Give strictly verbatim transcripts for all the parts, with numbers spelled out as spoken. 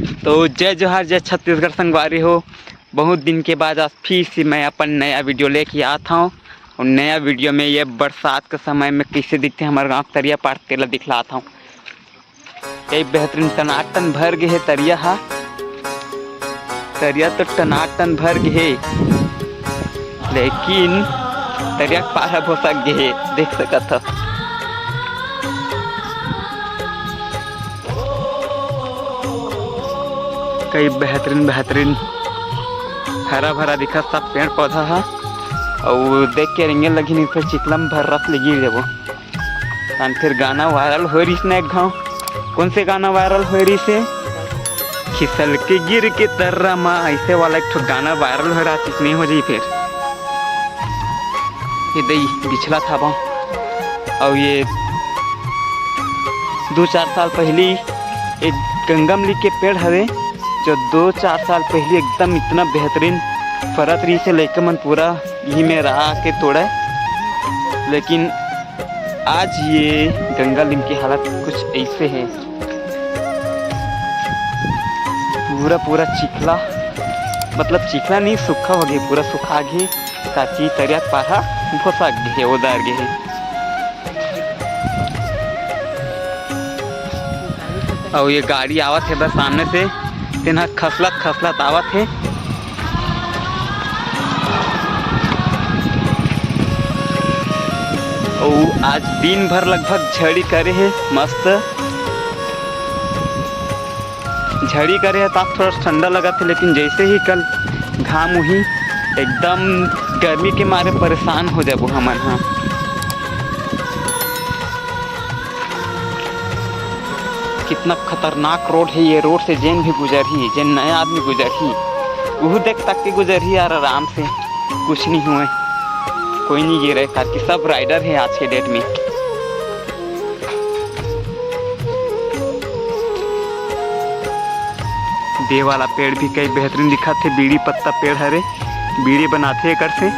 तो जय जोहार, जय छत्तीसगढ़ संगवारी हो। बहुत दिन के बाद आज फिर से मैं अपन नया वीडियो लेके आत हौं। और नया वीडियो में ये बरसात के समय में कैसे दिखथे हमर गाँव के तरिया पार, तेला दिखलात हौं। कई बेहतरीन टनाटन भर गे हे तरिया हा। तरिया तो टनाटन भर गे हे, लेकिन तरिया के पार ह भोसक गे हे, देख सकत ह। कई बेहतरीन बेहतरीन हरा भरा दिखत सब पेड़ पौधा ह। अउ देख के रेंगे लगही, नहीं तो चिखला म भर्रस ले गिर जाबो। कान फिर गाना वायरल होए रहिस ना एक घाव। कौन से गाना वायरल होए रहिस हे? खिसल के गिर के तर्रा मा, ऐसे वाला एक ठो गाना वायरल हो रहा, नहीं हो जाई फिर। ये दई बिछला था बा। और ये दो चार साल पहली एक गंगमली के पेड़ हवे, जो दो चार साल पहली एकदम इतना बेहतरीन फरत रहिस हे, लइका मन पूरा यही में रहा के तोड़े। लेकिन आज ये गंगा लिम की हालत कुछ ऐसे है, पूरा पूरा चिखला, मतलब चिखला नहीं, सूखा हो गया, पूरा सूखा गया, ताकि तरिया के पार ह भोसक गए, ओदर गए। और ये गाड़ी आवत है बस सामने से, तेन ह खसलत खसलत आवत हे। अउ आज दिन भर लगभग झड़ी करे हे, मस्त झड़ी करे हे, त आज थोड़ा ठंडा लगत हे, लेकिन जैसे ही कल घाम उही, एकदम गर्मी के मारे परेशान हो जाबो हमन ह। कितना खतरनाक रोड है ये। रोड से जेन भी गुजरही, जेन नया आदमी गुजरही, उहू देख तक के गुजरही यार, आराम से, कुछ नहीं हुए, कोई नहीं गिरे, काकि सब राइडर है आज के डेट में। दे वाला पेड़ भी कई बेहतरीन दिखत हे, बीड़ी पत्ता पेड़ हरे, बीड़ी बनाथे एकर से।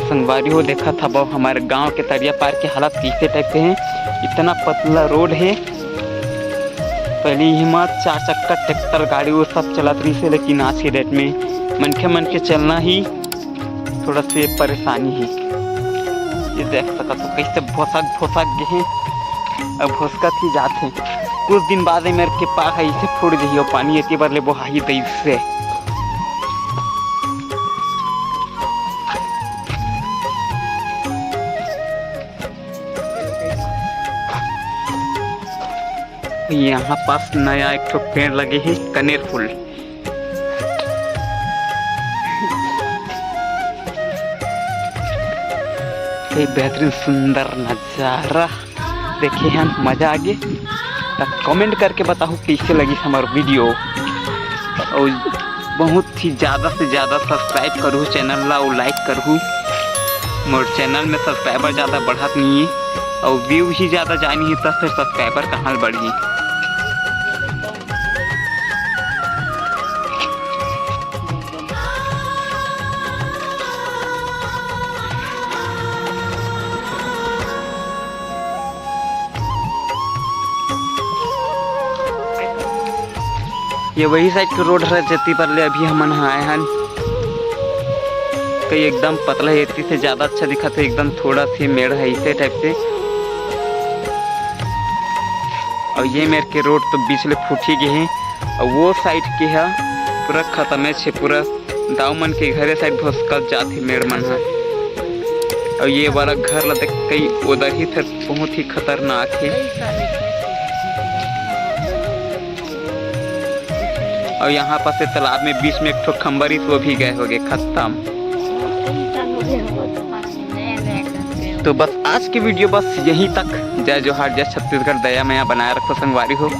संगवारी हो, देखत हवव हमर गांव के तरिया पार के हालत कइसे टाइप के हे। इतना पतला रोड हे। पहले इही मा चार चक्का ट्रैक्टर गाड़ी वो सब चलत रहिस हे, लेकिन आज के डेट में मनखे मन के चलना ही थोड़ा से परेशानी हे। ये देख सकत हो कइसे भोसक भोसक गे हे, अब भोसकत ही जात हे। कुछ दिन बाद ए मेर के पार ह इसे फूट जही, अउ पानी एती बर ले बोहाही तइसे। यहाँ पास नया एक ठो पेड़ लगे हे, कनेर फूल। ये बेहतरीन सुंदर नजारा देखे हन, मजा आगे। त कमेंट करके बताहू कइसे लगिस हमर वीडियो, अउ बहुत ही ज़्यादा से ज़्यादा सब्सक्राइब करहू चैनल ला, अउ लाइक करहू। मोर चैनल में सब्सक्राइबर ज़्यादा बढ़त नहीं है, अउ व्यू ही ज़्यादा जानी है, तब फिर सब्सक्राइबर कहाँ बढ़ी। ये वही साइड के रोड हरे, जेती पर ले अभी हमन ह आए हन। कई एकदम पतला है, एती से ज्यादा अच्छा दिखत है, एकदम थोड़ा से मेड़ है इसे टाइप से। और ये मेर के रोड तो बीच ले फूटी गे हे, और वो साइड के ह पूरा खतमे छे, पूरा दाऊ मन के घरे साइड भोसकल जात हे मेड़ मन ह। और ये वाला घर ला देख, कई उधर ही थे, बहुत ही खतरनाक है। और यहाँ पास से तालाब में बीच में एक ठो खंबा रहिस, वो भी गए हो गए, खत्म। तो बस आज की वीडियो बस यहीं तक। जय जोहार, जय छत्तीसगढ़, दया मया बनाए रखो संगवारी हो।